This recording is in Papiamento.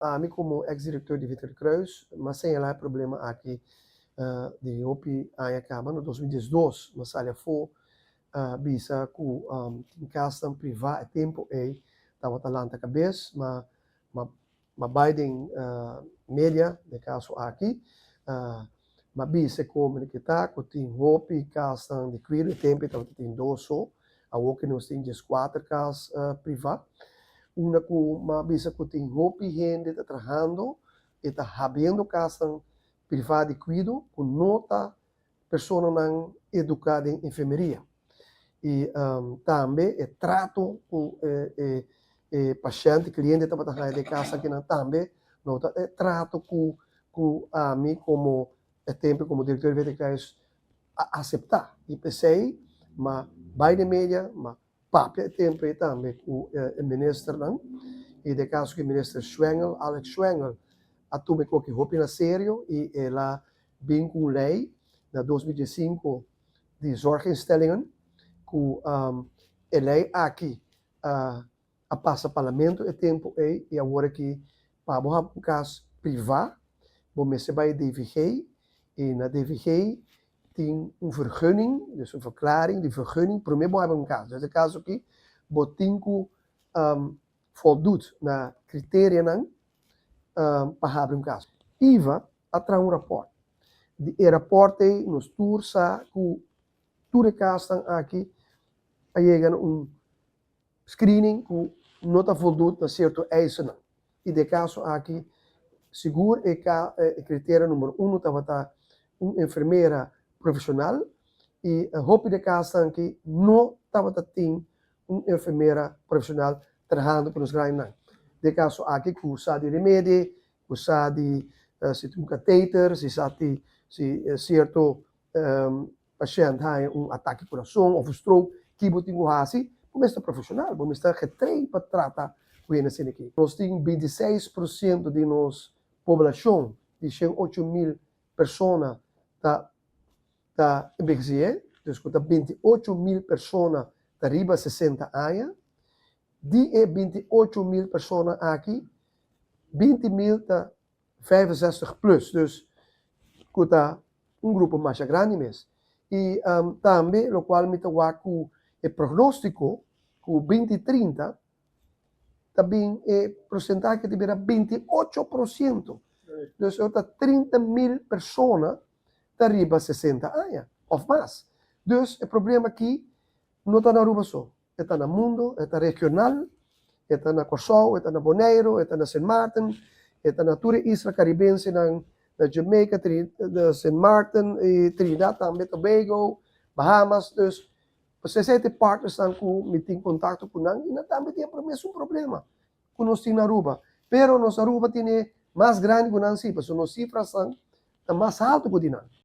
Ami komo eks-direktor di Witte Kruis, m'a señalá e problema aki di hopi aña kaba. Na 2012 m'a sali afó bisa ku tin kasnan privá e tempu ei tabata lanta kabes, ma m'a bai den media den kaso aki, m'a bisa komo ke ta ku tin hopi kasnan di kuido. E tempu ei tabata tin dos so, awor ku nos tin 14 kas privá. Unda ku m'a bisa ku tin hopi hende ta trahando i ta habriendo kasnan privá di kuido ku no ta personanan eduká den enfermeria. I tambe e trato ku e pashènt, kliente tabata haña den kas akinan tambe no ta e trato ku ami komo e tempu komo direktor di Witte Kruis a aseptá. I p'esei m'a bai den media, m'a papia e tempu ei tambe ku e ministernan, i den kaso ku e minister Schwengle, Alex Schwengle, a tuma e koki hopi na serio i el a bin ku un lei na 2015 di zorginstellingen, ku e lei aki a pasa parlamento e tempu ei i awor aki pa bo haba un kas privá bo mester bai DVG i na DVG tin un vergunning, dus un verklaring di vergunning promé bo haba un kas. Dus e kaso aki bo tin ku voldoet na kriterianan pa habri un kas. IVA a traha un rapòrt. Di e rapòrt ei nos tur sa ku tur e kasnan aki a yega na un screening ku no ta voldoet na sierto eisennan. I den e kaso aki sigur e e kriterio numero uno tabata un enfermera profeshonal i hopi di e kasnan aki no tabata tin un enfermera profeshonal trahando pa nos grandinan. Den e kaso aki ku sa di remedi, ku sa di si tin un kateter, si sa di si sierto pashènt haña un atake kurason òf un stroke, ki bo tin ku hasi? Bo mester ta profeshonal, bo mester ta getrain pa trata ku hende asina aki. Nos tin 26% di nos poblashon di 108.000 persona ta envehesé, dus ku ta 28.000 persona ta riba 60 aña. Di e 28.000 persona aki, 20.000 ta 65 plus, dus ku ta un grupo masha grandi mes. I tambe lokual mi ta wak ku e prognóstiko ku 2030 ta bin e porsentahe ta bira 28%. Dus e ta 30.000 persona ta riba 60 aña òf mas. Dus e problema aki no ta na Aruba so, e ta na mundo, e ta regional, e ta na Kòrsou, e ta na Boneiru, e ta na Sint Maarten, e ta na tur e isla karibensenan, na Jamaica, Sint Maarten i Trinidad tambe, Tobago, Bahamas. Dus esei ta e partnersnan ku mi tin kontakto ku nan i nan tambe tin e mesun problema ku nos tin na Aruba. Pero nos Aruba tene mas grandi ku nan si, pasobra nos sifrasnan ta mas haltu ku di nan.